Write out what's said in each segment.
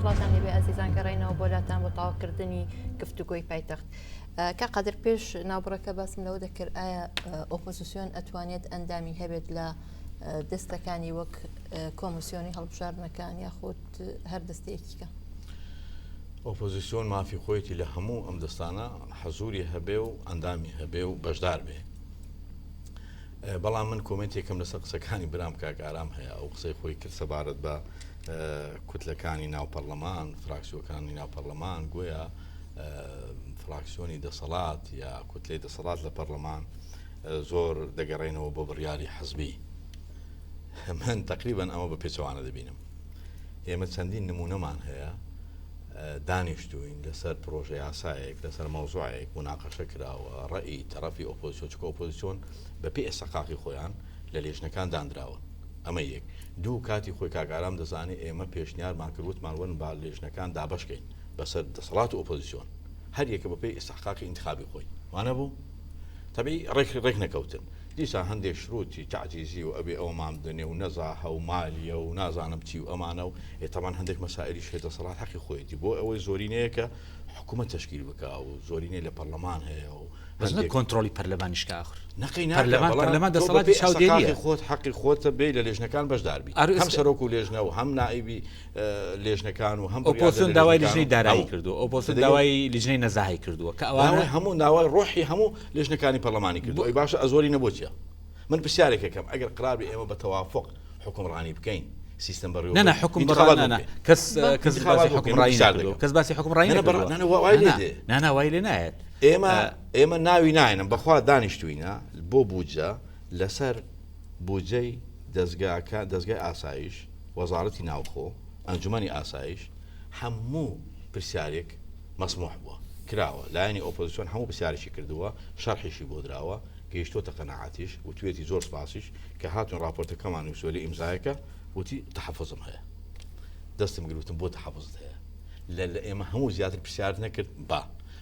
سڵاوتان لێبێ ئازیزان گەڕێنەوە بۆ لاتان بۆ تەواوکردنی گفتوگۆی پایتەخت. کاک قادر پێش ناوبڕەکە باسم لەوە دەکرد ئایا ئۆپۆزیسیۆن ئەتوانێت ئەندامی هەبێت لە دەستەکانی وەک کۆمسیۆنی هەڵبژاردنەکان یاخود هەر دەستەیەکی کە؟ ئۆپۆزیسیۆن مافی خۆیەتی لە هەموو ئەم دەستانە حەزوری هەبێ و ئەندامی هەبێ و بەشدار بێ. بەڵام من کۆمێنتێکم لەسەر قسەکانی برام کاک ئارام هەیە ئەو قسەی خۆی کرد سەبارەت بە کوتلەکانی ناو پەرلەمان فراکسیۆکانی ناو پەرلەمان گۆیا فراکسیۆنی دەسەڵات یا کوتلەی دەسەڵات لە پەرلەمان زۆر دەگەڕێنەوە بۆ بڕیاری حزبی من تقریبان ئەمە بە پێچەوانە دەبینم ئێمە چەندین نمونەمان هەیە دانیشتوین لەسەر پرۆژە یاسایەک لەسەر مەوزوعێک مناقەشە کراوە ڕئی تەرەفی ئۆپۆزیسیۆن چکە ئۆپۆزیسیۆن بە پێی ئێستحقاقی خۆیان لە لێژنەکان دانراون ئەمە یەک دوو کاتی خۆی کاک ئارام دەزانێ ئێمە پێشنیارمان کرد وتمان وەرن با لێژنەکان دابەشکەین بەسەر دەسەڵات و ئۆپۆزیسیۆن هەر یەکە بە پێی ئێستحقاقی ئینتخابی خۆی وانە بوو تەبعی ڕێک ڕێک نەکەوتن دیسان هەندێک شروتی تەعجیزی و ئەبێ ئەوەمان بدەنێ و نەزاهە و مالیە و نازانم چی و ئەمانە و ئێ تەبعەن هەندێک مەسائلیش هەیە دەسەڵات حەقی خۆیەتی بۆ ئەوەی زۆرینەیەکە حکوومەت تەشکیل بکا و زۆرینەی لە پەرلەمان هەیە و بەس نەک کۆنترۆڵی پەرلەمانیش کە ئاخر نەقی ناکا پەرلەمان بەڵام پەرلەمان تۆ دەسەڵاتی بەپێی چاودێریە ئەسەقاقی خۆت حەقی خۆتە بێی لە لێژنەکان بەشدار بی ئارو هەم ئێستا سەرۆک و لێژنە و هەم نائیبی لێژنەکان و هەم بڕیاردەرە ئۆپۆزسیۆن داوای لێژنەکان لیژنەی و دارایی هەموو کردووە ئۆپۆزسیۆن تێدەگەی داوای لیژنەی نەزاهەی کردووە کە ئەوانە داوای هەموو داوای ڕۆحی هەموو لێژنەکانی پەرلەمانی بۆ کردووە ئەی باشە ئەزۆرینە بۆ چیە من پرسیارێک ئەکەم ئەگەر قرار بێ ئێمە بە تەوافوق حوکمڕانی بکەین سیستەم بەڕێوە نا نا بەرین حوکم بەڕا ئینتخابات نا بۆ نا بکەین کەس بە کەس ئینتخابات باسی بۆ بکەین من حوکمڕانی پرسیار نەکردووە دەکەم کەس باسی حوکمڕانی نا نا بەڕا نەکردووە نا نا وای نا لێ نا دێ نا نا وای لێ نایەت ئێمە ئێمە ناوی ناینم بەخوا دانیشتوینە بۆ بودجە لەسەر بودجەی دەزگاکە دەزگای ئاسایش وەزاڕەتی ناوخۆ ئەنجومەنی ئاسایش هەموو پرسیارێک مەسموح بووە کراوە لایەنی ئۆپۆزیسیۆن هەموو پرسیارێکی کردووە شەرحیشی بۆ دراوە گەیشتۆتە قەناعەتیش وتوێتی زۆر سپاسیش کە هاتوون ڕاپۆرتەکەمان نووسیوە لێ ئیمزایەکە وتی تەحەفوزم هەیە دەستم گرت وتم بۆ تەحەفوزت هەیە لە لە ئێمە هەموو زیاتر پرسیارت نەکرد با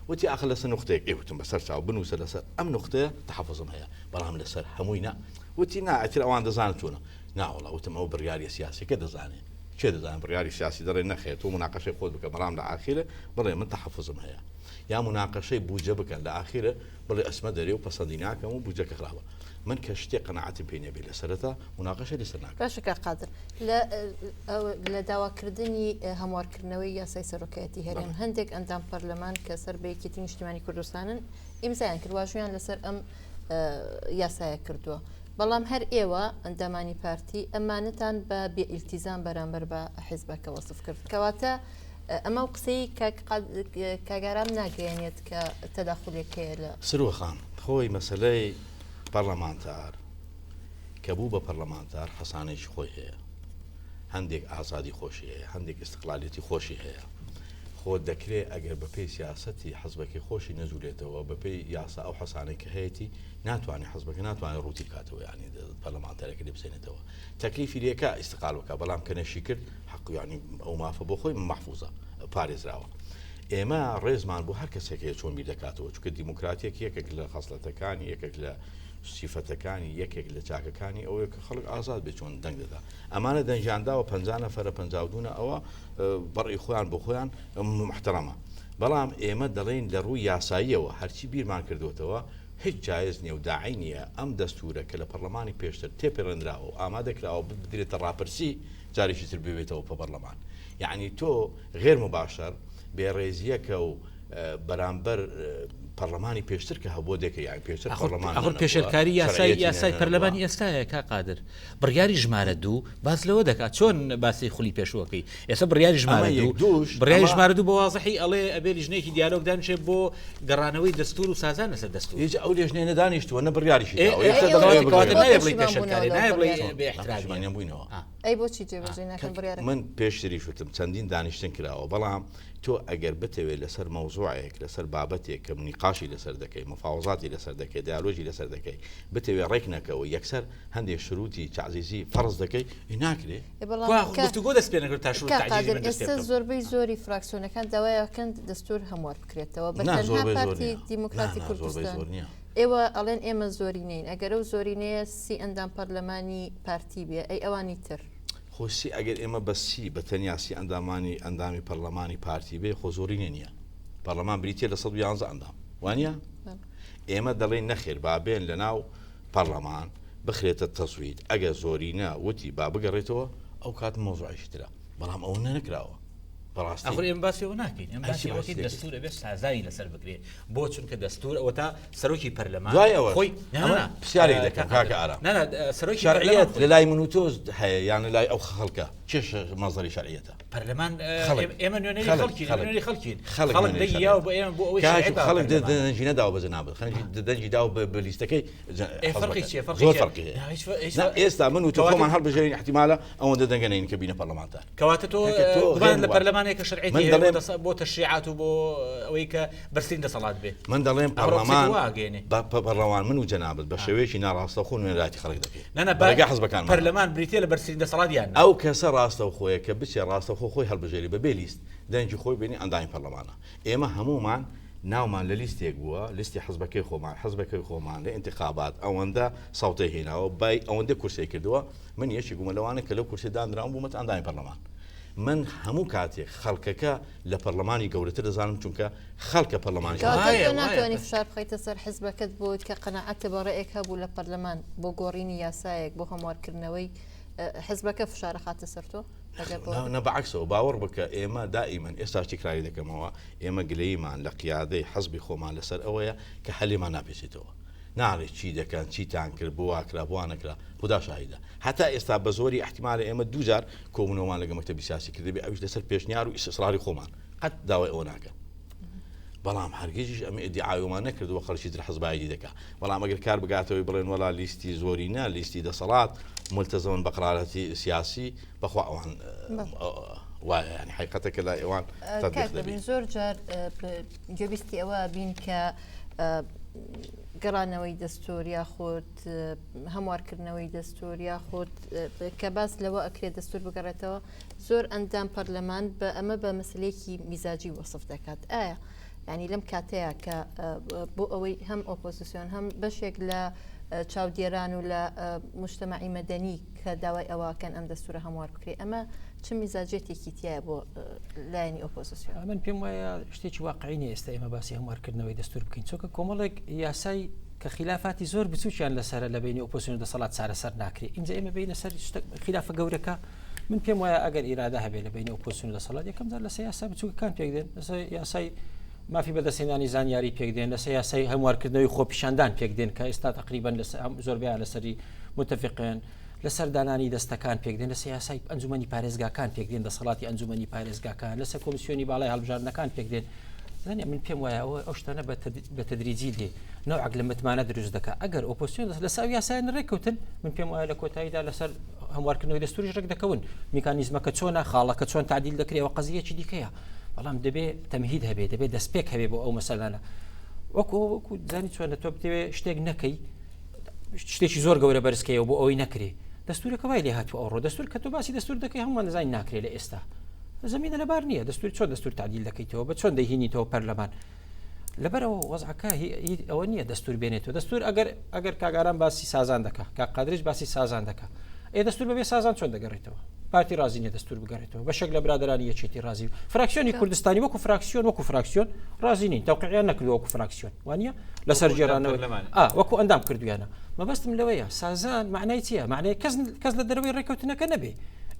وتی ئاخر لەسەر نوختەیەک ئێ وتم بەسەر چاو بنووسە لەسەر ئەم نوختەیە تەحەفوزم هەیە بەڵام لەسەر هەمووی نا وتی نا ئیتر ئەوان دەزانن چۆنە ناوەڵا وتم ئەو بڕیاریە سیاسیەکە دەزانێ کێ دەزانێ بڕیاری سیاسی دەڵێ نەخێر تۆ مناقەشەی خۆت بکە بەڵام لە ئاخیرە بڵێ من تەحەفوزم هەیە یا مناقەشەی بودجە بکەن لە ئاخیرە بڵێ ئەچمە دەرێ و پەسەندی ناکەم و بودجەکە خراپە من کە شتێ قەناعەتم پێی نەبێ لە سەرەتا مناقەشەی لەسەر ناکەم. باشە کاک قادر لە لە داواکردنی هەموارکردنەوەی یاسای سەرۆکایەتی هەرێم هەندێک ئەندام پەرلەمان کە سەر بە یەکێتی نیشتیمانی کوردستانن ئیمزایان کرد واژویان لەسەر ئەم یاسایە کردووە بەڵام هەر ئێوە ئەندامانی پارتی ئەمانەتان بە بێ ئیلتیزام بەرامبەر بە حیزبەکە وەسف کرد کەواتە ئەمە و قسەی کاک ئارام ناگەیەنێت کە تەداخولێک هەیە لە سروە خان خۆی مەسەلەی پەرلەمانتار کە بوو بە پەرلەمانتار حەسانەیەکی خۆی هەیە هەندێک ئازادی خۆشی هەیە هەندێک ئیستقلالیەتی خۆشی هەیە خۆ دەکرێ ئەگەر بەپێی سیاسەتی حزبەکەی خۆشی نەجولێتەوە بەپێی یاسا ئەو حەسانەی کە هەیەی ناتوانێت حزبەکە ناتوانێت ڕووتی بکاتەوە یعنی پەرلەمانتارەکە لێ بسێنێتەوە تەکلیفی لێکا ئیستقال بکا بەڵام کە نەشی کرد حەق یعنی ئەو مافە بۆ خۆی مەحفوزە پارێزراوە ئێمە ڕێزمان بۆ هەر کەسێک هەیە چۆن بیر دەکاتەوە چونکە دیموکراتیەک یەکێک لە خەسڵەتەکانی یەکێک لە سیفەتەکانی یەکێک لە چاکەکانی ئەوەیە کە خەڵک ئازاد بێت چۆن دەنگ دەدا ئەمانە دەنگیان داوە پ نەفەرە پ دوونە ئەوە بەڕی خۆیان بۆ خۆیان محتەرەمە بەڵام ئێمە دەڵێین لە ڕووی یاساییەوە هەرچی بیرمان کردوتەوە هیچ جایز نیە و داعی نیە ئەم دەستورە کە لە پەڕلەمانی پێشتر تێپەڕێنراوە و ئامادەکراوە بدرێتە ڕاپرسی جارێکی تر ببێتەوە پە پەڕلەمان یەعنی تۆ غێر مباشر بێڕێزیەکە و بەرامبەر پەڕلەمانی پێشتر کە هەبووە دێکە یان پێشتر پەڕلەمان ئەخر پێشێلکاری یاسای یاسای پەرلەمانی ئێستایە کا قادر بڕیاری ژمارە دوو باس لەوە دەکات چۆن باسی خولی پێشووەکەی ئێستا بڕیاری ژمارە دوو بڕیاری ژمارە دوو بە وازحی ئەڵێ ئەبێ لیژنەیەکی دیالۆگ دانیشێ بۆ گەڕانەوەی دەستور و سازان لەسەر دەستور هیچ ئەو لێژنەیە نەدانیشتووە نە بڕیاریشی داوە یەکسەر دەڵێ ئێ کەواتە نایە بڵێی پێشێلکاری نایە بڵێی بێ احترامیە بووینەوە. ئەی بۆچی جێبەجێ ناکەن بڕیارەکە؟ من پێشتریش وتم چەندین دانیشتن کراوە بەڵام تۆ ئەگەر بتەوێت لەسەر مەوزوعێک لەسەر بابەتێک کە نیقاشی لەسەر دەکەی مفاوەزاتی لەسەر دەکەی دیالۆگی لەسەر دەکەی بتەوێت ڕێک نەکەوە یەکسەر هەندێک شروتی تەعجیزی فەرز دەکەی ئی ناکرێ. ئێ بەڵام کوا کە گفتوگۆ دەست پێ نەکرد تا شروط کاک تەعجیزی قادر من دەست پێ ئێستا بکەم. زۆربەی زۆری فراکسیۆنەکان داوای ئەکەن دەستور هەموار بکرێتەوە بە نا تەنها زۆربەی زۆر پارتی نییە نا دیموکراتی نا زۆربەی کوردستان زۆر نییە. ئێوە ئەڵێن ئێمە زۆرینەین ئەگەر ئەو زۆرینەیە سی ئەندام پەرلەمانی پارتی بێ ئەی ئەوانی تر؟ خۆ سی ئەگەر ئێمە بە سی بە تەنیا سی ئەندامانی ئەندامی پەرلەمانی پارتی بێ خۆ زۆرینە نییە پەرلەمان بریتە لە 111 ئەندام وانە ئێمە دەڵێن نەخێر با بێن لە ناو پەرلەمان بخرێتە تەزوید ئەگەر زۆرینە وتی با بگەڕێتەوە ئەو کات مەوزوعێکی ترە بەڵام ئەوە نەکراوە بەڕاستی ئەخر ئێمە باسی ئەوە ناکەین ئێمە باسی ئەوە دەکەین دەستور ئەبێ سازانی لەسەر بکرێ بۆ چونکە دەستور ئەوەتا سەرۆکی پەرلەمان دوای ئەوەش خۆی نا ئەمە نا پرسیارێک ئە، دەکەم کاک کاکە قادر ئارام نا نا سەرۆکی شەرعیەت پەرلەمان خۆی لە لای من و تۆ هەیە یان لە لای ئەو خەڵکە کێ مەزەری شەرعیەتە؟ پەرلەمان خەڵک ئێمە نوێنەری خەڵک خەڵکین خەڵک نوێنەری خەڵکین خەڵک خەڵک نوێنەری دەنگی یاوە شەرعیەتە بۆ ئێمە بۆ ئەوەی کاک شەرعیەت باوە خەڵک پەرلەمان دەنگی نەداوە بە جەنابت خەنگی دەنگی داوە بە لیستەکەی ئێ فەرقی حزبەکە چییە فەرقی زۆر چییە فەرقی هەیە نا هیچ هیچ نا ئێستا من و تۆ کەواتە خۆمان هەڵبژێرین احتیمالە ئەوەندە دەنگە نەین کە بینە پەرلەمانتار کەواتە تۆ کاکە تۆ گومان غێر لە وە پەرلەمانێک کە شەرعیەتی من هەیە بۆ دەڵێم دەسە بۆ تەشریعات و بۆ ئەوەی کە بەرزترین دەسەڵات بێ من دەڵێم ئەمڕۆ قسەی تۆ پەرلەمان وا ئەگەیەنێ بە پەرلەمان من و جەنابت بە شێوەیەکی ناڕاستەوخۆ نوێنەرایەتی خەڵک دەکەین نا نا بە با ڕێگای حزبەکانمانەوە. پەرلەمان بریتیە لە بەرزترین دەسەڵات یان نا؟ ئەو کەسە ڕاستەوخۆیە کە بچێ ڕاستەوخۆ خۆی هەڵبژێری بە بێ لیست دەنگی خۆی بێنی ئەندامی پەرلەمانە. ئێمە هەموومان ناومان لە لیستێک بووە، لیستی حزبەکەی خۆمان، حزبەکەی خۆمان لە ئینتخابات ئەوەندە سەوتەی هێناوە، بای ئەوەندە کورسیی کردووە، من یەکێک بوومە لەوانە کە لەو کورسیە دانراوم بوومەتە ئەندامی پەرلەمان. من هەموو کاتێک خەڵکەکە لە پەرلەمانی گەورەتر دەزانم چونکە خەڵکە پەرلەمانی کەواتە وایە تۆ وایە ناتوانی بەس فشار بخەیتە سەر حزبەکەت بۆت کە قەناعەتت بە ڕێیەک هەبوو لە پەرلەمان بۆ گۆڕینی یاسایەک بۆ هەموارکردنەوەی حزبەکە فشار ئەخاتە سەر تۆ ئەگەر بۆ نا بەعەکسەوە باوەڕ بکە ئێمە دائیمەن ئێستاش تیکراری دەکەمەوە ئێمە گلەییمان لە قیادەی حزبی خۆمان لەسەر ئەوەیە کە هەلێمان ناپێچێتەوە ناڵێ چی دەکەن چیتان کرد بۆ واکرا بۆ وا نەکرا خودا شاهیدە هەتا ئێستا بە زۆری ئیحتیمالە ئێمە دووجار کۆبوونەوەمان لەگە مەکتەبی سیاسی کردبێ ئەویش لەسەر پێشنیار و ئیسراری خۆمان قەت داوای ئەوە ناکەن بەڵام هەرگیزیش ئەمە ئیدیعاویمان نەکردووە خەڵکی تر حزبایەتی دەکا بەڵام ئەگەر کار بگاتەوەی بڵێن وەلا لیستی زۆرینە لیستی دەسەڵات ملتەزمن بە قرارەتی سیاسی بەخوا ئەوان وایە یانی حەقیقەتەکە لای ئەوان تەتبیق دەبی. زۆر جار گوێبیستی ئەوە بین کە گەڕانەوەی دەستور یاخود هەموارکردنەوەی دەستور یاخود کە باس لەوە ئەکرێت دەستور بگەڕێتەوە زۆر ئەندام پەرلەمان بە ئەمە بە مەسلەیەکی میزاجی وەسف دەکات ئایا ینی لەم کاتەیە کە بۆ ئەوەی هەم ئۆپۆزیسیۆن هەم بەشێک لە چاودێران و لە مجتەمەعی مەدەنی کە داوای ئەوەکەن ئەم دەستورە هەموار بکرێ ئەمە چ میزاجێتێکی تایە بۆ لایەنی ئۆپۆزیسیۆن؟ من پێم وایە شتێکی واقعی نیە ئێستا ئێمە باسی هەموارکردنەوەی دەستور بکەین چونکە کۆمەڵێک یاسای کە خلافاتی زۆر بچووکیان لەسەرە لە بینی ئۆپۆزیسیۆن دەسەڵات چارەسەر ناکرێت ئینجا ئێمە بینە سەر خلافە گەورەکە من پێم وایە ئەگەر ئیرادە هەبێ لە بینی ئۆپۆزیسیۆن دەسەڵات یەکەم جار لەسەر یاسا بچووکەکان پێک دێن لەسەر یاسای مافی بەدەستهێنانی زانیاری پێک دێن لەسەر یاسای هەموارکردنەوەی خۆپیشاندان پێک دێن کە ئێستا تقریبا لەسەر زۆربیان لەسەری متفقێن لەسەر دانانی دەستەکان پێک دێن لەسەر یاسای ئەنجومەنی پارێزگاکان پێک دێن دەسەڵاتی ئەنجومەنی پارێزگاکان لەسەر کۆمیسیۆنی باڵای هەڵبژاردنەکان پێک دێن زانێ من پێم وایە ئەوە ئەو شتانە بە تەدریجی دێ نەوعک لە متمانە دروست دەکا ئەگەر ئۆپۆزیسیۆن لەسەر ئەو یاسایان ڕێککەوتن من پێم وایە لە کۆتاییدا لەسەر هەموارکردنەوەی دەستوریش ڕێک دەکەون میکانیزمەکە چۆنە خاڵەکە چۆن تعدیل دەکرێەوە قەزیەکی دیکەیە بەڵام دەبێ تەمهید هەبێ دەبێ دەستپێک هەبێ بۆ ئەو مەسەلانە وەکو وەکو زانی چۆنە تۆ بتەوێ شتێک نەکەی شتێکی زۆر گەورە بەرزکەیەوە بۆ ئەوەی نەکرێ دەستورەکە وای لێ هاتووە ئەوڕۆ دەستور کە تۆ باسی دەستور دەکەی هەمووان دەزانین ناکرێ لە ئێستا زمینە لەبار نییە دەستور چۆن دەستور تعدیل دەکەیتەوە بە چۆن دەهینیتەوە پەرلەمان لەبەرەوە وەزعەکە ئەوە نییە دەستور بێنێتەوە دەستور ئەگەر ئەگەر کاگاران باسی سازان دەکا کاک قادریش باسی سازان دەکا ئێ دەستور بەبێ سازان چۆن دەگەڕێتەوە پارتی ڕازی نیە دەستور بگەڕێتەوە بەشێک لە برادرانی یەکێتی ڕازی و فراکسیۆنی کوردستانی وەکو فراکسیۆن وەکو فراکسیۆن ڕازی نین تەوقیعیان نەکردووە وەکو فراکسیۆن وانە لەسەر گێڕانەوە وەکو ئەندام کردویانە مەبەستم لەوەیە سازان معنای چییە معنای کەس کەس لە دەرەوەی ڕێککەوتنەکە نەبێ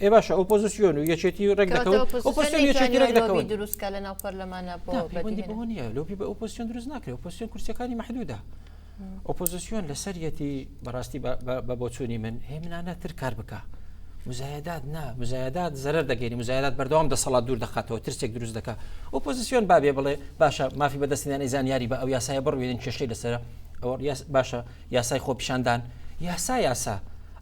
ئێ باشە ئۆپۆزیسیۆن و یەکێتی ڕێک دەکەون ئۆپۆزیسیۆن یەکێتی ڕێک دەکەون دروستکە لە ناو پەرلەمانە بۆ پەیوەندی بەوە نییە لۆبی بە ئۆپۆزیسیۆن دروست ناکرێت ئۆپۆزیسیۆن کورسیەکانی مەحدودە ئۆپۆزیسیۆن لەسەریەتی بەڕاستی بە بۆچوونی من هێمنانە تر کار بکە مزایدات نا مزایدات زەرەر دەگەێنی مزایدات بەردەوام دەسەڵات دوور دەخاتەوە ترسێک دروست دەکا ئۆپۆزیسیۆن بابێ بڵێ باشە مافی بەدەستێنانی زانیاری بە ئەو یاسایە بڕوێنن کێشەی لەسرە ئەوە باشە یاسای خۆپیشاندان یاسا یاسا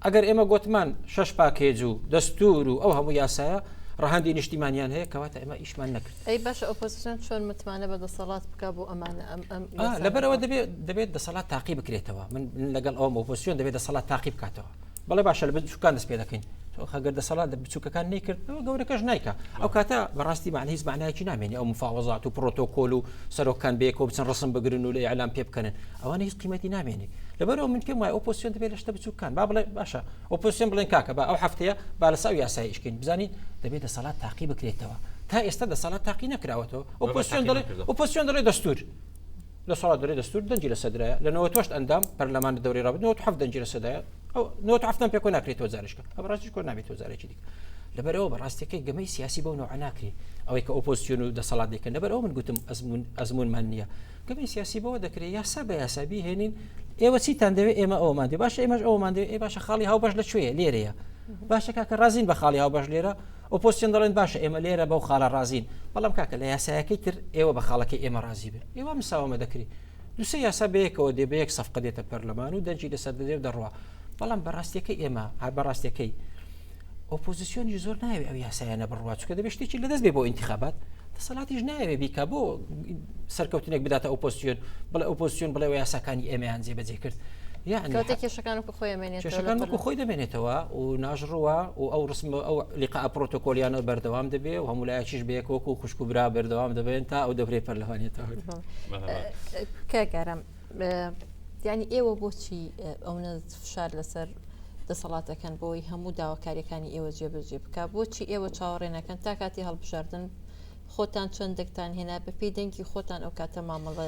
ئەگەر ئێمە گۆتمان شەش پاکێج و دەستور و ئەو هەموو یاسایە ڕەهەندی نیشتیمانیان هەیە کەواتە ئێمە ئیشمان نەکرد. ئەی باشە ئۆپۆزسیۆن چۆن متمانە بە دەسەڵات بکا بۆ ئەمانە ئەم ئەم یاسانە؟ لەبەرئەوە دەبێت دەبێت دەسەڵات تاقی بکرێتەوە من لەگەڵ ئەوم ئۆپۆزسیۆن دەبێت دەسەڵات تاقی بکاتەوە بەڵێ باشە لە بچوکان دەست پێ دەکەین. خەگەر دەسەڵات لە بچووکەکان نەیکرد ئەوە گەورەکەش نایکا ئەو کاتە بەڕاستی معنی هیچ معنایەکی نامێنێ ئەو مفاوەزات و پرۆتۆکۆل و سەرۆکان بەیەکەوە بچن ڕسم بگرن و لە ئیعلام پێ بکەنن ئەوانە هیچ قیمەتی نامێنێ لەبەرەوە من پێم وایە ئۆپۆزیسیۆن دەبێت لە شتە بچووکان با بڵێ باشە ئۆپۆزیسیۆن بڵێن کاکە با ئەو هەفتەیە با لەسەر ئەو یاسای ئیشکەین بزانین دەبێت دەسەڵات تاقی بکرێتەوە تا ئێستا دەسەڵات تاقی نەکراوەتەوە ئۆپۆزیسیۆن دەڵێ ئۆپۆزیسیۆن دەڵێ دەستور دەسەڵات دەڵێ دەستور دەنگی لەسەر درایە لە 98 ئەندام پەرلەمان لە دەورەی ڕابردوو 97 دەنگی لەسەر دایە ئەو 97 پێ کۆ ناکرێتەوە جارێکە ئەو ڕاستیش کۆ نابێتەوە جارێکی دیکە لەبەرەوە بە ڕاستیەکەی گەمەی سیاسی بەو نەوعە ناکرێ ئەوەی کە ئۆپۆزیسیۆن و دەسەڵات دەکەن لەبەر ئەوە من گوتم ئەزمون ئەزمونمان نییە گەمەی سیاسی بەوە دەکرێت یاسا بە یاسا بیهێنین ئێوە چیتان دەوێت ئێمە ئەومان دێ باشە ئێمەش ئەومان دەوێت ئێ باشە خاڵی هاوبەش لە کوێیە لێرەیە باشە کاکە ڕازین بە خاڵی هاوبەش لێرە ئۆپۆزیسیۆن دەڵێن باشە ئێمە لێرە بەو خاڵە ڕازین بەڵام کاکە لە یاسایەکەی تر ئێوە بە خاڵەکەی ئێمە ڕازی بن ئێوە مساوەمە دەکری دوسێ یاسا بەیەکەوە دێ بە یەک سەفقە دێتە پەرلەمان و دەنگی لەسەر دەدرێ و دەڕوا بەڵام بەڕاستیەکەی ئێمە هەر بەڕاستیەکەی ئۆپۆزیسیۆنیش زۆر ناوێ ئەو یاسایانە بڕوا چکە دەبێت شتێکی لەدەست بێ بۆ ئینتخابات دەسەڵاتیش ناوێ بیکا بۆ سەرکەوتنێک بداتە ئۆپۆزیسیۆن بڵێ ئۆپۆزیسیۆن بڵێ یاساکانی ئێمەیان جێبەجێ کرد یعنی کاتێک کێشەکان وەکو خۆی ئەمێنێتەوە کێشەکان وەکو خۆی دەمێنێتەوە و ناژڕوە و ئەو ڕسم ئەو لیقا پرۆتۆکۆلیانە بەردەوام دەبێ و هەموو لایەکیش بەیەک وەکو خوشک و برا بەردەوام دەبێن تا ئەو دەورەی پەرلەمانێتەوە. کاک ئارام یعنی ئێوە بۆچی ئەونە فشار لەسەر دەسەڵاتەکەن بۆی هەموو داواکاریەکانی ئێوە جێبەجێ بکە بۆچی ئێوە چاوەڕێ نەکەن تا کاتی هەڵبژاردن خۆتان چەندێکتان هێنا بەپێی دەنگی خۆتان ئەو کاتە مامەڵە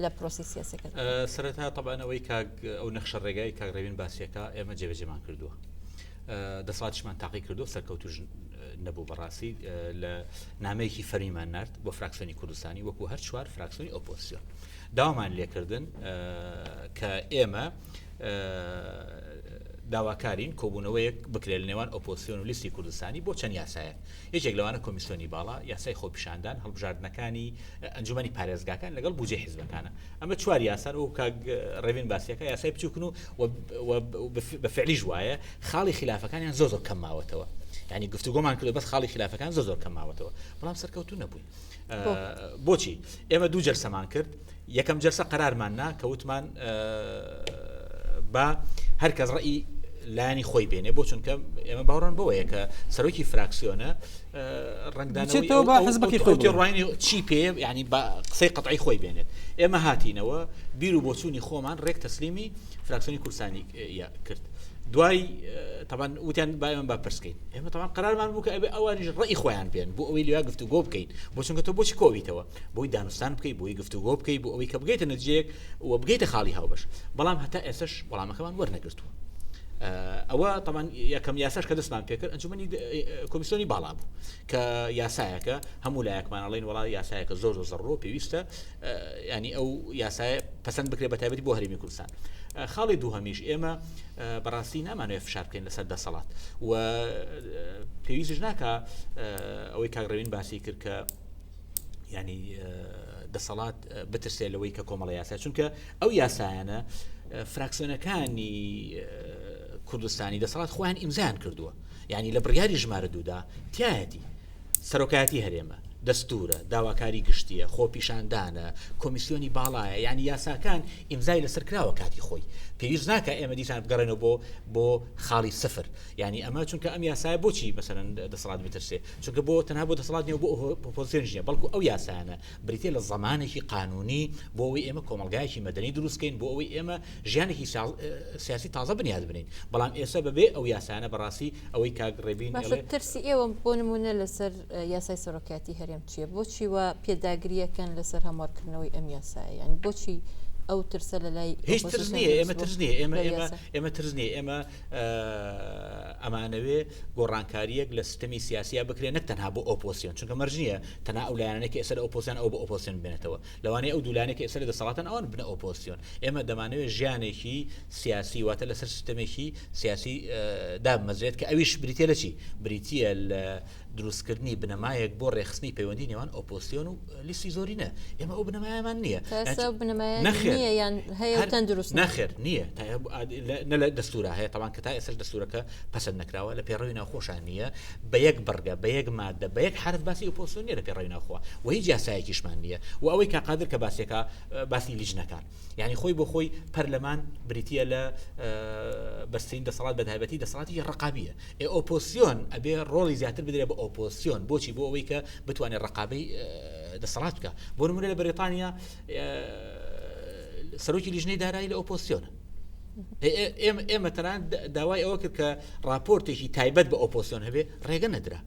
لە پرۆسی سیاسەکە سەرەتا تەبان ئەوەی کاک ئەو نەخشە ڕێگای کاک ڕێوین باسیەکە ئێمە جێبەجێمان کردووە دەسەڵاتیشمان تاقی کردو سەرکەوتوش نەبوو بەڕاستی لە نامەیەکی فەرمیمان نرد بۆ فراکسیۆنی کوردستانی وەکو هەر چوار فراکسیۆنی ئۆپۆزیسیۆن داوامان لێکردن کە ئێمە داواکارین کۆبوونەوەیەک بکرێت لە نێوان ئۆپۆزیسیۆن و لیستی کوردستانی بۆ چەند یاسایەک یەکێک لەوانە کۆمیسیۆنی باڵا، یاسای خۆپیشاندان، هەڵبژاردنەکانی ئەنجومەنی پارێزگاکان لەگەڵ بودجەی حیزبەکانە. ئەمە چوار یاسان وەکو کاک ڕێبین باسیەکە یاسای بچووکن و بە فعلیش وایە خاڵی خلافەکانیان زۆر زۆر کەم ماوەتەوە. یعنی گفتوگۆمان کردو بەس خاڵی خلافەکان زۆر زۆر کەم ماوەتەوە بەڵام سەرکەوتوو نەبووین. بۆچی ئێمە دوو جەلسەمان کرد یەکەم جەلسە قەرارمان نا کە وتمان با هەر کەس ڕئی لایەنی خۆی بێنێ بۆ چونکە ئێمە باوەڕان بەوەیە کە سەرۆکی فراکسیۆنە ڕەنگدانەوەی با حزبەکەی خۆی تێڕوانینی چی پێ ینی با قسەی قەتعی خۆی بێنێت ئێمە هاتینەوە بیر و بۆچوونی خۆمان ڕێک تەسلیمی فراکسیۆنی کوردستانی کرد دوای تەبان وتیان با ئێمە با پرسکەین ئێمە تەبان قرارمان بوو کە ئەبێ ئەوانیش ڕئی خۆیان بێن بۆ ئەوەی لیا گفتوگۆ بکەین بۆ چونکە تۆ بۆچی کۆبیتەوە بۆی دانوستان بکەی بۆی گفتوگۆ بکەی بۆ ئەوەی کە بگەیتە نەتیجەیەک و بگەیتە خاڵی هاوبەش بەڵام هەتا ئێستش وەڵامەکەمان وەرنەگرتووە ئەوە تەمان یەکەم یاساش کە دەستمان پێکرد ئەنجومەنی کۆمیسیۆنی باڵا بوو کە یاسایەکە هەموو لایەکمان ئەڵێن وڵا یاسایەکە زۆر زۆر زەڕۆ پێویستە ینی ئەو یاسایە پەسەند بکرێت بە تایبەتی بۆ هەرێمی کوردستان خاڵی دووهەمیش ئێمە بەڕاستی نامانەوێت فشار بکەین لەسەر دەسەڵات و پێویستش ناکە ئەوەی کاک ڕێوین باسی کرد کە ینی دەسەڵات بترسێ لەوەی کە کۆمەڵە یاسا چونکە ئەو یاسایانە فراکسیۆنەکانی کوردستانی دەسەڵات خۆیان ئیمزایان کردووە یعنی لە بڕیاری ژمارە دوودا تایەتی سەرۆکایەتی هەرێمە دەستورە داواکاری گشتیە خۆپیشاندانە کۆمیسیۆنی باڵایە یعنی یاساکان ئیمزای لەسەر کراوە کاتی خۆی پێویست ناکە ئێمە دیسان بگەڕێنەوە بۆ بۆ خاڵی سفر یعنی ئەمە چونکە ئەم یاسایە بۆچی مەسەرەن دەسەڵات بترسێ چونکە بۆ تەنها بۆ دەسەڵات نیە و بۆ ئۆپۆزسیۆنیش نیە بەڵکو ئەو یاسایانە بریتیە لە زەمانێکی قانونی بۆ ئەوەی ئێمە کۆمەڵگایەکی مەدەنی دروست بکەین بۆ ئەوەی ئێمە ژیانێکی سیاسی تازە بنیات بنین بەڵام ئێستا بەبێ ئەو یاسایانە بەڕاستی ئەوەی کاک ڕێبین باشە ترسی ئێوە بۆ نمونە لەسەر یاسای سەرۆکایەتی هەرێم چییە بۆچی وا پێداگریەکەن لەسەر هەموارکردنەوەی ئەم یاسایە یعنی بۆچی ئەو ترسە لە لای هیچ ترس نییە ئێمە ترس نییە ئێمە ئێمە ئێمە ترس نییە ئێمە ئەمانەوێ گۆڕانکارییەک لە سیستەمی سیاسیا بکرێت نەک تەنها بۆ ئۆپۆسیۆن چونکە مەرج نییە تەنها ئەو لایەنانەی کە ئێستا لە ئۆپۆسیۆن ئەو بۆ ئۆپۆسیۆن بمێنێتەوە لەوانەیە ئەو دوو لایەنەی کە ئێستا لە دەسەڵاتن ئەوان ببنە ئۆپۆسیۆن ئێمە دەمانەوێت ژیانێکی سیاسی واتە لەسەر سیستەمێکی سیاسی دابمەزرێت کە ئەویش بریتە لە چی بریتە لە دروستکردنی بنەمایەک بۆ ڕێکخستنی پەیوەندی نێوان ئۆپۆسیۆن و لیستی زۆرینە. ئێمە ئەو بنەمایەمان نییە. تا ئێستا ئەو بنەمایە نەخێر. نییە یان هەیە و هەر تەندروست نییە؟ نەخێر نییە. تا نە لە دەستوورا هەیە، تەبعەن کە تا ئێستاش دەستوورەکە پەسەند نەکراوە، لە پێڕەوی ناوخۆشا نییە، بە یەک بڕگە، بە یەک مادە، بە یەک حەرف باسی ئۆپۆسیۆن نییە لە پێڕەوی ناوخۆ و هیچ یاسایەکیشمان نییە. و ئەوەی کاک قادر کە باسیەکا باسی لیژنەکان. یانی خۆی بۆ خۆی پەرلەمان بریتییە لە بەسترین دەسەڵات بە تایبەتی دەسەڵاتێکی ڕقابیە. ئێ ئۆپۆسیۆن ئەبێ ڕۆڵی زیاتر بدرێ بە ئۆپۆسیۆن بۆچی بۆ ئەوەی کە بتوانێت ڕقابەی دەسەڵات بکە بۆ نمونە لە بەریتانیا سەرۆکی لیژنەی دارایی لە ئۆپۆسیۆنە ئێمە تەنان داوای ئەوە کرد کە راپۆرتێکی تایبەت بە ئۆپۆسیۆن هەبێ ڕێگە نەدرا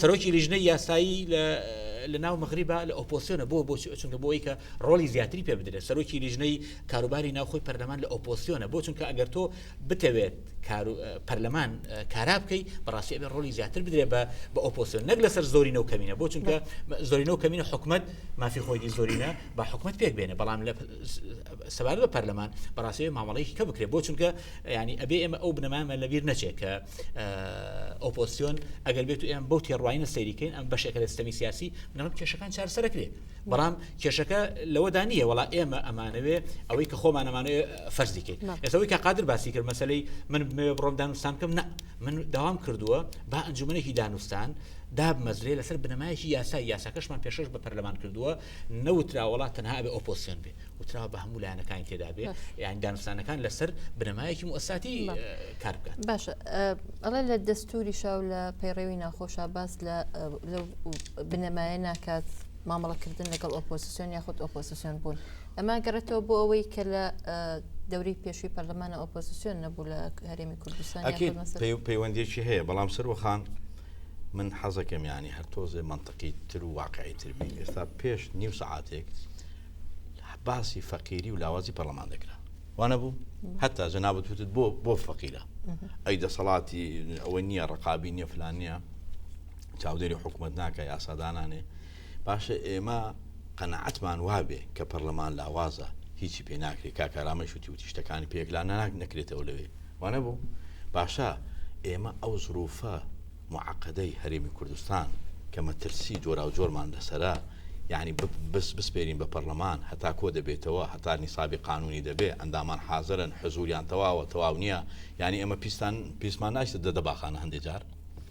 سەرۆکی لیژنەی یاسایی لە ناو مەغریبا لە ئۆپۆسیۆنە بۆ بۆ چونکە بۆی کە ڕۆڵی زیاتری پێ بدرێت سەرۆکی لیژنەی کاروباری ناوخۆی پەرلەمان لە ئۆپۆسیۆنە بۆ چونکە ئەگەر تۆ بتەوێت کار پەرلەمان کارا بکەی بەڕاستی ئەبێ ڕۆڵی زیاتر بدرێ بە بە ئۆپۆسیۆن نەک لەسەر زۆرینە و کەمینە بۆ چونکە زۆرینە و کەمینە حکومت مافی خۆیدی زۆرینە بە حکومت پێک بێنێ بەڵام لە سەبارەت بە پەرلەمان بەڕاستی مامەڵەیەکی کە بکرێت بۆ چونکە ینی ئەبێ ئێمە ئەو بنەمامە لەبیر نەچێت کە ئۆپۆسیۆن ئەگەر بێت و ئێم بەو تێڕواینە سەیریکەین ئەم بەشێکە لە سیستەمی سیاسی منەڵم کێشەکان چارەسەرەکرێت بەڵام کێشەکە لەوەدا نییە وەڵا ئێمە ئەمانەوێ ئەوەی کە خۆمان ئەمانەوێ فەرزی کەین ئێستا ئەوەی کە قادر باسی کرد مەسەلەی من بمەوێ بڕۆم دانوستان بکەم نا من داوام کردووە با ئەنجومەنێکی دانوستان دابمەزرێ لەسەر بنەمایەکی یاسای یاساکەشمان پێشەش بە پەرلەمان کردووە نەوترا وڵات تەنها ئەبێ ئۆپۆسیۆن بێ وتراوە بە هەموو لایەنەکانی تێدا بێ یان دانوستانەکان لەسەر بنەمایەکی موساتی کار بکات باشە ئەڵێ لە دەستوری شاو لە پەیڕەوی ناخۆشا باس لە بنەمایە ناکات مامەڵەکردن لەگەڵ ئۆپۆزسیۆن یاخود ئۆپۆزسیۆن بوون ئەمە گەڕێتەوە بۆ ئەوەی کە لە دەوری پێشووی پەرلەمانە ئۆپۆزسیۆن نەبوو لە هەرێمی کوردستان پەیوەندێکی هەیە بەڵام سەروەخان من حەزەکەم ینی هەر تۆزێ منطقی تر و واقعی تر بین ئێستا پێش نیو سعاتێک باسی فەقیری و لاوازی پەرلەمان دەکرا وانە بوو هەتا جەنابت وتت بۆ بۆ فەقیرە ئەی دەسەڵاتی ئەوە نییە ڕقابی نییە فلان نییە چاودێری حکوومەت ناکە یاسادانانێ باشە ئێمە قەنەعەتمان وابێ کە پەرلەمان لاوازە هیچی پێ ناکرێت کاکارامە شوتی وتی شتەکانی پێکلا ناک نەکرێتەوە لەوێ وانە بوو باشە ئێمە ئەو زروفە معقدەی هەرێمی کوردستان کە مەترسی جۆراوجۆرمان لەسەرە یانی بس بسپێرین بە پەرلەمان هەتا کۆ دەبێتەوە هەتا نیسابی قانونی دەبێ ئەندامان حازرن حزوریان تەواوە تەواو نییە یانی ئێمە پیستان پیسمان ناچێت دە دەباخانە هەندێک جار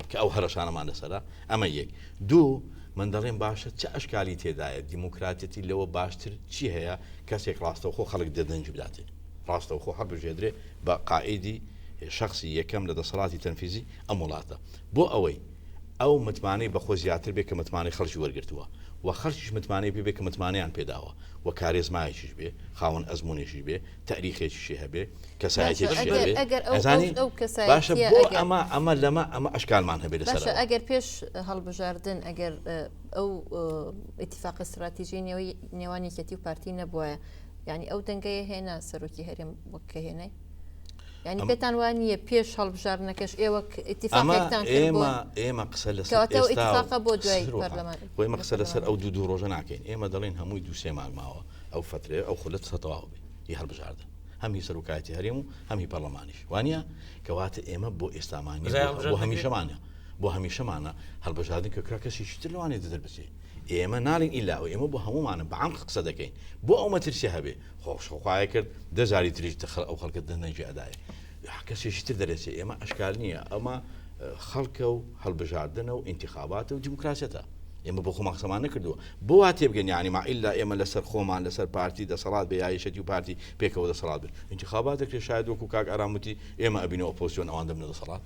کە ئەو هەرەشانەمان لەسەرە ئەمە یەک دوو من دەڵێم باشە چه ئەشکالی تێدایە دیموکراتیەتی لەوە باشتر چی هەیە کەسێک ڕاستەوخۆ خەڵک دەدەنگی بداتێ ڕاستەوخۆ هەڵبژێدرێ بە قائیدی شخصی یەکەم لە دەسەڵاتی تەنفیزی ئەم وڵاتە بۆ ئەوەی ئەو متمانەی بەخۆ زیاتر بێ کە متمانەی خەڵکی وەرگرتووە و خەڵکیش متمانەی پێ بێ کە متمانەیان پێداوە و کارێزمایەکیش بێ خاوەن ئەزموونێکیش بێ تاریخێکیشی هەبێ کەسایەتێکیشی هەبێ ئەگەر ئەو ئەزانی ئەو باشە کەسایەتیە بۆ ئەگەر ئەمە ئەمە لەمە ئەمە ئەشکالمان هەبێ باشە لەسەرەوە ئەگەر پێش هەڵبژاردن ئەگەر ئەو ئیتیفاقە استراتیژی نێوی نێوان یەکێتی و پارتی نەبوایە یعنی ئەو دەنگەیە هێنا سەرۆکی هەرێم وەک کە هێنای یعنی پێتان وا نییە پێش هەڵبژاردنەکەش ئێوە ئیتیفاقێکتان کرد بۆ ئێمە ئێمە قسە لەسەر کەواتە ئەو ئێستا و ئیتیفاقە بۆ دوای سروە خان. پەرلەمان خۆ ئێمە لە قسە لەسەر پەرلەمان ئەو دوو دوو ڕۆژە ناکەین ئێمە دەڵێن هەمووی دوو سێ مانگ ماوە ئەو فەترەیە ئەو خولە تەواو بێ ی هەڵبژاردن هەم هی سەرۆکایەتی هەرێم و هەم هی پەرلەمانیش وانە کەواتە ئێمە بۆ ئێستامان نیە، بەزای بۆ هەڵبژاردن دەکرێت؟ هەمیشەمانە بۆ هەمیشەمانە هەڵبژاردن کە کرا کەسێکی تر لەوانەیە دەربچێ ئێمە ناڵین ئیلا ئەو ئێمە بۆ هەموومانە بە عەمق قسە دەکەین بۆ ئەو مەترسیە هەبێ خۆش خوایە کرد دە جاری تریش ئەو خەڵکە دەنگی ئەدایە کەسێکی تر دەرەچێ ئێمە ئەشکال نییە ئەمە خەڵکە و هەڵبژاردنە و ئینتخاباتە و دیموکراسیەتە ئێمە بۆ خۆمان قسەمان نەکردووە بۆ وا تێبگەن یعنی ما ئیلا ئێمە لەسەر خۆمان لەسەر پارتی دەسەڵات بێ یا یەکێتی و پارتی پێکەوە دەسەڵات بن ئینتخابات دەکرێت شاید وەکو کاک ئارام وتی ئێمە ئەبینە ئۆپۆزیسیۆن ئەوان دەبنە دەسەڵات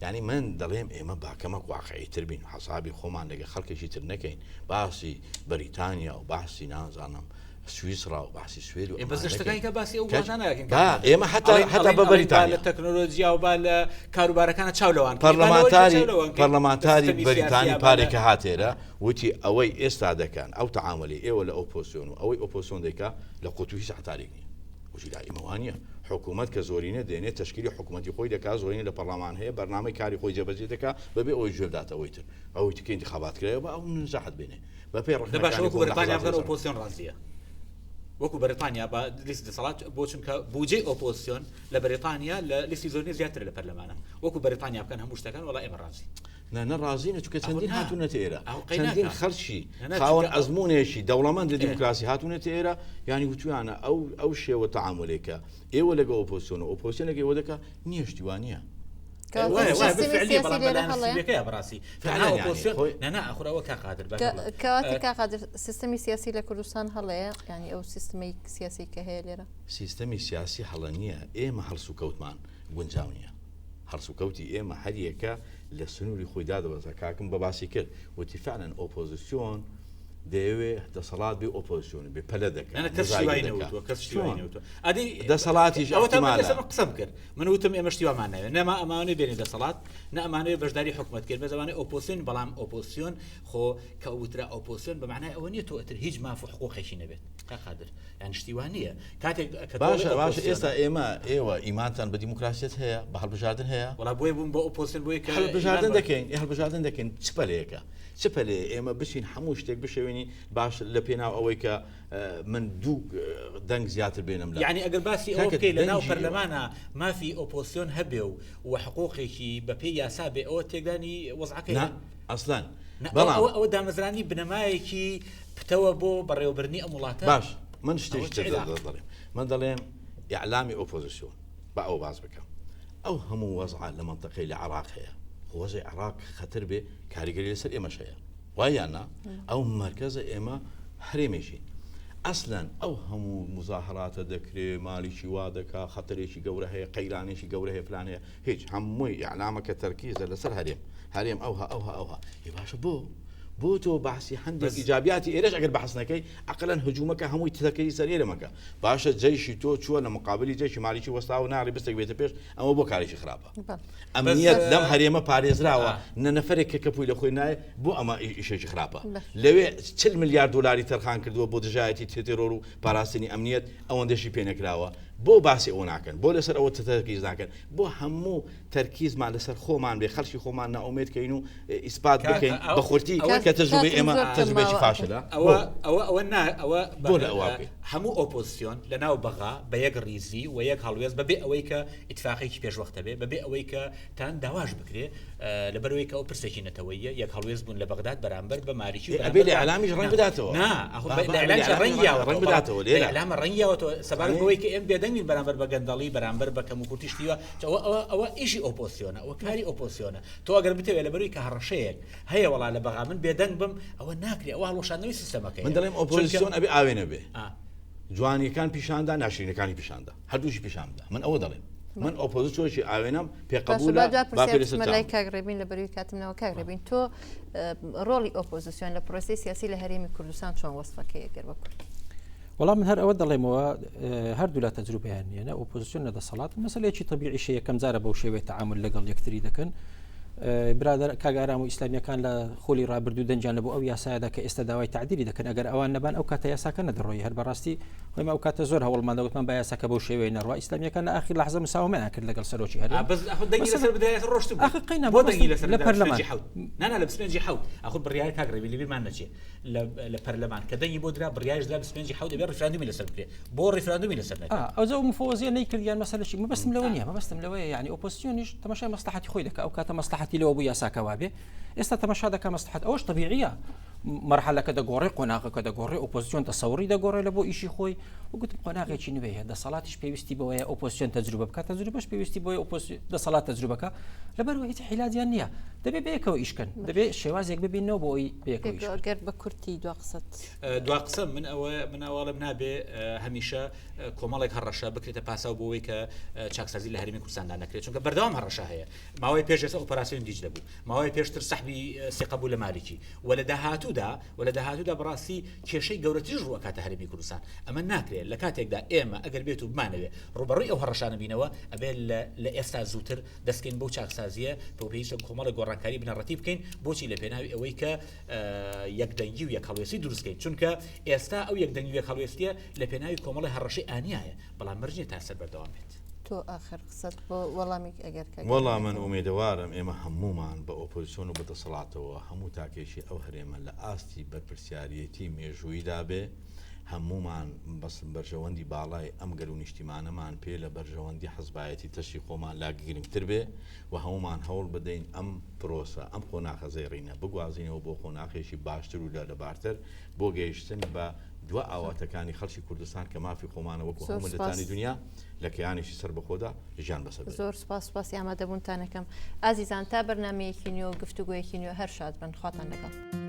یعنی من دەڵێم ئێمە باکەمەک واقعی تر بین حەسابی خۆمان لەگە خەڵکێکی تر نەکەین باسی بەریتانیا و باسی نازانم سویسرا و باسی سوێد و ئێ بەس لە شتەکانی کە باسی ئەو وڵاتانە ناکەین با ئێمە حتا حتا بە بەریتانیا لە تەکنۆلۆژیا و با لە کاروبارەکانە چاو لەوان بکەین. با لەوەش پەرلەمانتاری چاو لەوان بکەین. پەرلەمانتاری سیستەمی بەریتانی سیاسیە با لە پارێکە هاتێرە وتی ئەوەی ئێستا دەکەن ئەو تەعاملی ئێوە لە ئۆپۆسیۆن و ئەوەی ئۆپۆسیۆن دەیکا لە قوتو هیچ عەتارێک نییە وتی لا ئێمە وانییە حکوومەت کە زۆرینە دێنێ تەشکیلی حکوومەتی خۆی دەکا زۆرینە لە پەرلەمان هەیە بەرنامەی کاری خۆی جێبەجێ دەکا بەبێ ئەوەی گوێ بداتە ئەوەی تر ئەوەی تر کە ئینتخابات کرایەوە با ئەو نزاحەت بێنێ بەپێی دە باشە ڕەخنەکانی وەکو خۆم لە بەریتانیا حەزاتی بکەن لەسەر ئۆپۆزسیۆن ڕازییە. وەکو بەریتانیا بە لیست دەسەڵات بۆ چونکە بودجەی ئۆپۆزسیۆن لە بەریتانیا لە لیستی زۆرینە زیاترە لە پەرلەمانە وەکو بەریتانیا بکەن هەموو شتەکان وەڵا ئێمە ڕازین. نا نە ڕازینە چونکە چەندین هاتوونەتە ئێرە چەندین خەڵکی خاوەن ئەزمونێکی دەوڵەمەند لە دیموکراسی هاتوونەتە ئێرە یانی وتویانە ئەو ئەو شێوە تەعامولێکە ئێوە لەگە ئۆپۆزسیۆن و ئۆپۆزسیۆن لەگە ئێوە دەکا نییە شتی وا نییە. سیستمی سیاسی لە کوردستان هەڵەیە ینی ئەو سیستمی سیاسی کە هەیە لێرە سیستەمی سیاسی هەڵە نییە ئێمە هەڵسوکەوتمان گونجاو نییە هەڵسوکەوتی ئێمە هەریەکە لە سنووری خۆی دادەبەزا کاکم بە باسی کرد وتی فعلا ئۆپۆزیسیۆن دەیەوێ دەسەڵات بێ ئۆپۆزیسیۆن بێ پەلە دەکات دەسەڵاتیش قسەم کرد من وتم ئێمە شتی وامان ناوێت نەما ئەمانێ بێنێ دەسەڵات نە ئەمانەوێ بەشداری حکومت کرد بە زمانی ئۆپۆزیسیۆن بەڵام ئۆپۆزیسیۆن خۆ کە وترا ئۆپۆزیسیۆن بە معنای ئەوە نییە تۆ ئەتر هیچ ماف و حقوقێکی نەبێت کاک قادر یان شتی وا نییە کاتێک کە باشە باشە ئێستا ئێمە ئێوە ئیمانتان بە دیموکراسیەت هەیە بە هەڵبژاردن هەیە وڵا بۆیە بووم بۆ ئۆپۆزیسیۆن بۆیە کە هەڵبژاردن دەکەین هەڵبژاردن دەکەین چ پەلەیەکە چ پەلەیە ئێمە بچین هەموو شتێک بشێوێنین باش لە پێناو ئەوەی کە من دوو دەنگ زیاتر بێنم لە یعنی ئەگەر باسی ئەوە بکەی لە ناو پەرلەمانە مافی ئۆپۆزیسیۆن هەبێ و و حقوقێکی بەپێی یاسا بێ ئەوە تێکدانی وەزعەکەیە نا ئەسلەن بەڵام ئەوە دامەزرانی بنەمایەکی پتەوە بۆ بەڕێوەبردنی ئەم وڵاتە. باش من شتێکی تر دەڵێم من دەڵێم ئیعلامی ئۆپۆزیسیۆن با ئەوە باس بکەم ئەو هەموو وەزعە لە مەنتەقەی لە عێراق هەیە خۆ وەزعی عێراق خەتەر بێ کاریگەری لەسەر ئێمەش هەیە وایە یان نا ئەو مەرکەزە ئێمە هەرێمێکین ئەسلەن ئەو هەموو مزاهراتە دەکرێ مالیکی وا دەکا خەتەرێکی گەورە هەیە قەیرانێکی گەورە هەیە فلان هەیە هیچ هەمووی ئیعلامەکە تەرکیزە لەسەر هەرێم هەرێم ئەوها ئەوها ئەوها ئی باشە بۆ بۆ تۆ بەحسی هەندێک ئیجابیاتی ئێرەش ئەگەر بەحس نەکەی ئەقلەن هجومەکە هەمووی تەکەی سەر ئێرە مەکە باشە جەیشی تۆ چووە لە مقابلی جەیشی مالیکی وەستاوە ناڵی بستێک بێتە پێش ئەمە بۆ کارێکی خراپە ئەمنیەت لەم هەرێمە پارێزراوە نە نەفرێک کە کەپوی لە خۆی نایە بۆ ئەمە ئیشێکی خراپە لەوێ 40 ملیار دلاری تەرخان کردووە بۆ دژایەتی تێرۆر و پاراستنی ئەمنیەت ئەوەندەشی پێ نەکراوە بۆ باسی ئەوە ناکەن بۆ لەسەر ئەوە تەرکیز ناکەن بۆ هەموو تەرکیزمان لەسەر خۆمان بێ خەڵکی خۆمان نائومێد کەین و ئیسپات بکەین بە خورتی کە تەجروبەی ئێمە تەجروبەیەکی فاشلە ئەوە ئەوە ئەوە نا ئەوە بۆ لە ئەوە بکەین هەموو ئۆپۆزسیۆن لە ناو بەغا بە یەک ڕیزی و یەک هەڵوێست بەبێ ئەوەی کە ئیتفاقێکی پێشوەختە بێ بەبێ ئەوەی کە تان داواش بکرێ لەبەرەوەی کە ئەو پرسێکی نەتەوەیە یەک هەڵوێست بوون لە بەغداد بەرامبەر بە مالیکی و ئەبێ لە ئیعلامیش ڕەنگ بداتەوە نا ئەخۆ بە ئیعلامیش ڕەنگ یاوەتەوە ڕەنگ بداتەوە لێرە ئیعلامە ڕەنگ یاوەتەوە سەبارەت بەوەی کە ئێمە بێدەنگین بەرامبەر بە گەندەڵی بەرامبەر بە کەموکورتی شتی وا ئەوە ئەوە ئەوە ئیشی ئۆپۆزسیۆنە ئەوە کاری ئۆپۆزسیۆنە تۆ ئەگەر بتەوێت لەبەروی کە هەڕەشەیەک هەیە وەڵا لە بەغا من بێدەنگ بم ئەوە ناکرێ ئەوە هەڵوەشاندنەوەی سیستەمەکەیە من دەڵێم ئۆپۆزسیۆن ئەبێ ئاوێنە بێ جوانیەکان پیشاندا ناشرینەکانی پیشاندا هەردووشی پیشاندا من ئەوە دەڵێم من ئۆپۆزیسیۆنێکی ئاوێنەم پێ قبوڵە با پێ لەسەر لای کاک ڕێبین لە بەروی کاتمنەوە کاک ڕێبین تۆ ڕۆڵی ئۆپۆزیسیۆن لە پرۆسەی سیاسی لە هەرێمی کوردستان چۆن وەسفەکەی گەر بە کورتی؟ وەڵام من هەر ئەوە دەڵێمەوە هەردوولا تەجروبەیان نییە نە ئۆپۆزیسیۆن نە دەسەڵات مەسەلەیەکی تەبیعیشە یەکەم جارە بەو شێوەیە تەعامل لەگەڵ یەکتری دەکەن برادەر کاک ئارام و ئیسلامیەکان لە خۆلی ڕابردوو دەنجان لە بۆ ئەو یاسایەدا کە ئێستا داوای تعدیلی دەکەن ئەگەر ئەوان نەبان ئەو کاتە یاساکە نەدەڕۆی هەر بەڕاستی خۆی ئەو کاتە زۆر هەوڵمان دەوتمان بە یاساکە بەو شێوەیە نەڕوا ئیسلامیەکان لە ئاخر لەحزە مساومەیان کرد لەگەڵ سەرۆکی هەرێم بەس ئەخۆ دەنگی لەسەر بدایەت ڕۆشت بوو ئەخ قەینا بۆ دەنگی لەسەر لە پەرلەمان حەوت نا نا لە 25 حەوت ئەخۆ بڕیار کاک ڕێبی لەبیرمان نەچێ لە پەرلەمان کە دەنگی بۆ درا بڕیاریش درا 25 حەوت ئەبێ ڕیفراندومی لەسەر بکرێ بۆ ڕیفراندومی لەسەر نەکرا ئەوجا ئەو مفەوەزیە نەیکرد یان مەسەلەشی مەبەستم لەوە نییە مەبەستم لەوەیە یعنی ئۆپۆزیسیۆنیش تەماشای مەسلحەتی خۆی دەکا ئەو کاتە مەسلحەتی لەوە بوو یاساکە وابێ ئێستا تەماشا دەکا مەسلحەت ئەوەش تەبیعیە مەرحەلەکە دەگۆڕێ قۆناغەکە دەگۆڕێ ئۆپۆزیسیۆن تەسەوڕی دەگۆڕێ لە بۆ ئیشی خۆی و گوتم قۆناغێکی نوێ هەیە دەسەڵاتیش پێویستی بەوەیە ئۆپۆزیسیۆن تەجروبە بکات تەجروبەش پێویستی بۆیە ئۆپۆزیسیۆن دەسەڵات تەجروبەکە لەبەرەوە هیچ حیلاجیان نییە دەبێ بەیەکەوە ئیشکەن دەبێ شێوازێک ببینەوە بۆ ئەوی بەیەکەوە ئیش بکەن. گەر بە کورتی دوا قسەت. دوا قسەم من ئەوە من ئەوەڵێم نابێ هەمیشە کۆمەڵێک هەڕەشە بکرێتە پاساو بۆ ئەوەی کە چاکسازی لە هەرێمی کوردستاندا نەکرێت چونکە بەردەوام هەڕەشە هەیە ماوەی پێش ئێستا ئۆپەراسیۆن دیجلە بوو ماوەی پێشتر سەحبی سیقە بوو لە مالیکی و لە داهاتوودا و لە داهاتوودا بەڕاستی کێشەی گەورەتریش ڕوو ئەکاتە هەرێمی کوردستان ئەمە ناکرێت لە کاتێکدا ئێمە ئەگەر بێت و بمانەوێ ڕووبەڕووی ئەو هەڕەشانە بینەوە ئەبێت لە ئێستا زووتر دەستکەین بەو چاکسازییە کە پێویستە کۆمەڵێک گۆڕانکاری بنەڕەتی بکەین بۆچی لە پێناوی ئەوەی کە یەکدەنگی و یەکهەڵوێستی دروست بکەین چونکە ئێستا ئەو یەکدەنگی و یەکهەڵوێستیە لە پێناوی کۆمەڵی هەڕەشەی ئانیایە بەڵام مەرج نییە تا سەر بەردەوام بێت. تۆ ئاخر قسەت بۆ وەڵامی ئەگەر کاک وەڵا من ئومێدەوارم ئێمە هەموومان بە ئۆپۆزیسیۆن و بە دەسەڵاتەوە هەموو تاکێکی ئەو هەرێمە لە ئاستی بەرپرسیاریەتی مێژووییدا بێ. هەموومان بەس بەرژەوەندی باڵای ئەم گەل و نیشتیمانەمان پێ لە بەرژەوەندی حزبایەتی تەشی خۆمان لا گرنگتر بێ و هەموومان هەوڵ بدەین ئەم پرۆسە، ئەم قۆناخە زێڕینە بگوازینەوە بۆ قۆناخێکی باشتر و لەبارتر بۆ گەیشتن بە دوا ئاواتەکانی خەڵکی کوردستان کە مافی خۆمانە وەکو زۆر هەموو سوپاس. میللەتانی دونیا لە کەیانێکی سەربەخۆدا ژیان بەسەر بەرین. زۆر سوپاس سوپاسی ئامادەبوونتان ئەکەم ئازیزان تا بەرنامەیەکی نوێ و گفتوگۆیەکی نوێ هەر شاد بن خواتان لەگەڵ.